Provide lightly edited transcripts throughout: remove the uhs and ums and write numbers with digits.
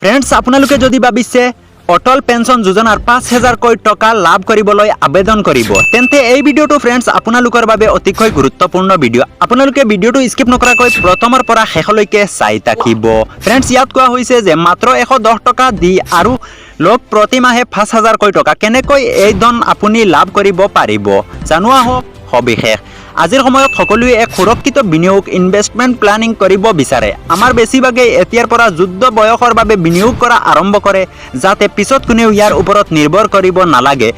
Friends, আপোনালোকে যদি ভাবিছে অটল পেঞ্চন যোজনাৰ 5000কৈ টকা লাভ কৰিবলৈ আবেদন কৰিব, তেন্তে এই ভিডিঅ'টো ফ্ৰেণ্ডছ আপোনালোকৰ বাবে অতিকৈ গুৰুত্বপূৰ্ণ ভিডিঅ'। আপোনালোকে ভিডিঅ'টো স্কিপ নকৰাকৈ প্ৰথমৰ পৰা শেষলৈকে চাই থাকিব। ফ্ৰেণ্ডছ, ইয়াত কোৱা হৈছে যে মাত্ৰ 110 টকা দি আৰু লওক প্ৰতি মাহে 5000কৈ টকা। কেনেকৈ এই ধন আপুনি লাভ কৰিব পাৰিব, জানো আহক সবিশেষ। আজিৰ সময়ত সকলোৱে এক সুৰক্ষিত বিনিয়োগ, ইনভেষ্টমেণ্ট প্লানিং কৰিব বিচাৰে। আমাৰ বেছিভাগেই এতিয়াৰ পৰা যুদ্ধ বয়সৰ বাবে বিনিয়োগ কৰা আৰম্ভ কৰে, যাতে পিছত কোনেও ইয়াৰ ওপৰত নিৰ্ভৰ কৰিব নালাগে।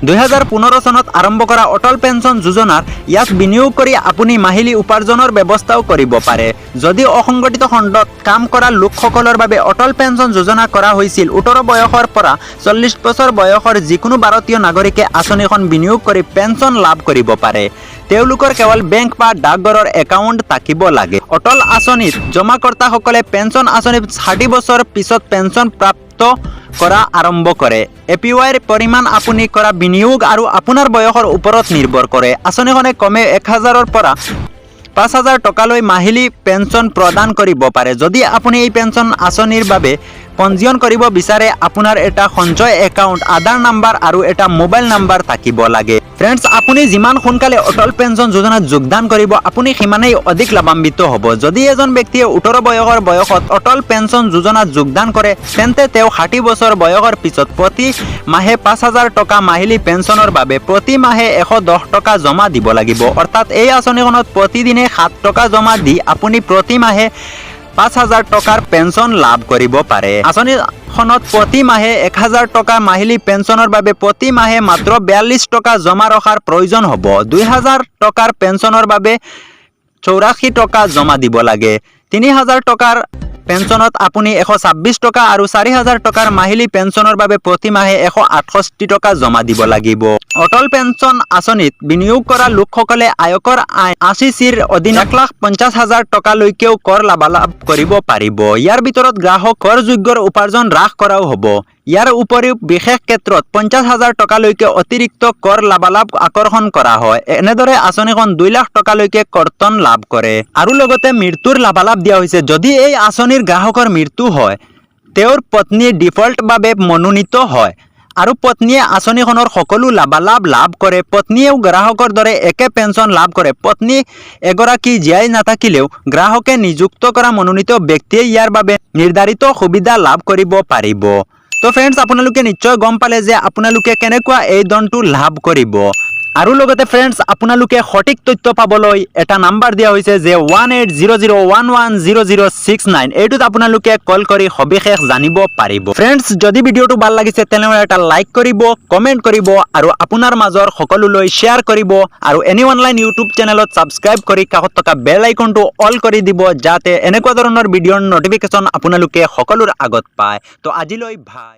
2015 চনত আৰম্ভ কৰা অটল পেঞ্চন যোজনাৰ ইয়াত বিনিয়োগ কৰি আপুনি মাহিলী উপাৰ্জনৰ ব্যৱস্থাও কৰিব পাৰে। যদি অসংগঠিত খণ্ডত কাম কৰা লোকসকলৰ বাবে অটল পেঞ্চন যোজনা কৰা হৈছিল, 18 বয়সৰ পৰা 40 বছৰ বয়সৰ যিকোনো ভাৰতীয় নাগৰিকে আঁচনিখন বিনিয়োগ কৰি পেঞ্চন লাভ কৰিব পাৰে। তেওঁলোকৰ কেৱল বেংক বা ডাকঘৰৰ একাউণ্ট থাকিব লাগে। অটল আঁচনিত জমাকৰ্তাসকলে পেঞ্চন আঁচনিত 60 বছৰ পিছত পেঞ্চন প্ৰাপ্ত কৰা আৰম্ভ কৰে। এপিৱাইৰ পৰিমাণ আপুনি কৰা বিনিয়োগ আৰু আপোনাৰ বয়সৰ ওপৰত নিৰ্ভৰ কৰে। আঁচনিখনে কমেও 1000ৰ পৰা 5000 টকালৈ মাহিলী পেঞ্চন প্ৰদান কৰিব পাৰে। যদি আপুনি এই পেঞ্চন আঁচনিৰ বাবে পঞ্জীয়ন কৰিব বিচাৰে, আপোনাৰ এটা সঞ্চয় একাউণ্ট, আধাৰ নাম্বাৰ আৰু এটা মোবাইল নাম্বাৰ থাকিব লাগে। ফ্ৰেণ্ডছ, আপুনি যিমান সোনকালে অটল পেঞ্চন যোজনাত যোগদান কৰিব, আপুনি সিমানেই অধিক লাভান্বিত হ'ব। যদি এজন ব্যক্তিয়ে 18 বয়সৰ বয়সত অটল পেঞ্চন যোজনাত যোগদান কৰে, তেন্তে তেওঁ 60 বছৰ বয়সৰ পিছত প্ৰতি মাহে 5000 টকা মাহিলী পেঞ্চনৰ বাবে প্ৰতি মাহে 110 টকা জমা দিব লাগিব। অৰ্থাৎ এই আঁচনিখনত প্ৰতিদিনে 7 টকা জমা দি আপুনি প্ৰতি মাহে 5000 টকাৰ পেঞ্চন লাভ কৰিব পাৰে। আঁচনিখনত প্ৰতি মাহে 1000 টকা মাহিলী পেঞ্চনৰ বাবে প্ৰতি মাহে মাত্ৰ 42 টকা জমা ৰখাৰ প্ৰয়োজন হ'ব। 2000 টকাৰ পেঞ্চনৰ বাবে 84 টকা জমা দিব লাগে। 3000 টকাৰ পেঞ্চনত আপুনি 126 টকা আৰু 4000 টকাৰ মাহিলী পেঞ্চনৰ বাবে প্ৰতি মাহে 168 টকা জমা দিব লাগিব। অটল পেঞ্চন আঁচনিত বিনিয়োগ কৰা লোকসকলে আয়কৰ আইন 80 চিৰ অধীনত 1,50,000 টকালৈকেও কৰ লাভালাভ কৰিব পাৰিব। ইয়াৰ ভিতৰত গ্ৰাহক কৰযোগ্যৰ উপাৰ্জন হ্ৰাস কৰাও হ'ব। ইয়াৰ উপৰিও বিশেষ ক্ষেত্ৰত 50,000 টকালৈকে অতিৰিক্ত কৰ লাভালাভ আকৰ্ষণ কৰা হয়। এনেদৰে আঁচনিখন 2 লাখ টকালৈকে কৰ্তন লাভ কৰে। আৰু লগতে মৃত্যুৰ লাভালাভ দিয়া হৈছে। যদি এই আঁচনিৰ গ্ৰাহকৰ মৃত্যু হয়, তেওঁৰ পত্নী ডিফল্টভাৱে মনোনীত হয় আৰু পত্নীয়ে আঁচনিখনৰ সকলো লাভালাভ লাভ কৰে। পত্নীয়েও গ্ৰাহকৰ দৰে একে পেঞ্চন লাভ কৰে। পত্নী এগৰাকী জীয়াই নাথাকিলেও গ্ৰাহকে নিযুক্ত কৰা মনোনীত ব্যক্তিয়ে ইয়াৰ বাবে নিৰ্ধাৰিত সুবিধা লাভ কৰিব পাৰিব। তো ফ্ৰেণ্ডছ, আপোনালোকে নিশ্চয় গম পালে যে আপোনালোকে কেনেকুৱা এই ধনটো লাভ কৰিব। আৰু লগতে ফ্ৰেণ্ডছ, আপোনালোকে সঠিক তথ্য পাবলৈ এটা নাম্বাৰ দিয়া হৈছে যে 1800110069। এইটোত আপোনালোকে কল কৰি সবিশেষ জানিব পাৰিব। ফ্ৰেণ্ডছ, যদি ভিডিঅ'টো ভাল লাগিছে, তেনেহ'লে এটা লাইক কৰিব, কমেণ্ট কৰিব আৰু আপোনাৰ মাজৰ সকলোলৈ শ্বেয়াৰ কৰিব আৰু এনি অনলাইন ইউটিউব চেনেলত ছাবস্ক্ৰাইব কৰি কাষত থকা বেল আইকনটো অল কৰি দিব, যাতে এনেকুৱা ধৰণৰ ভিডিঅ'ৰ নটিফিকেশ্যন আপোনালোকে সকলোৰ আগত পায়। তো আজিলৈ বাই।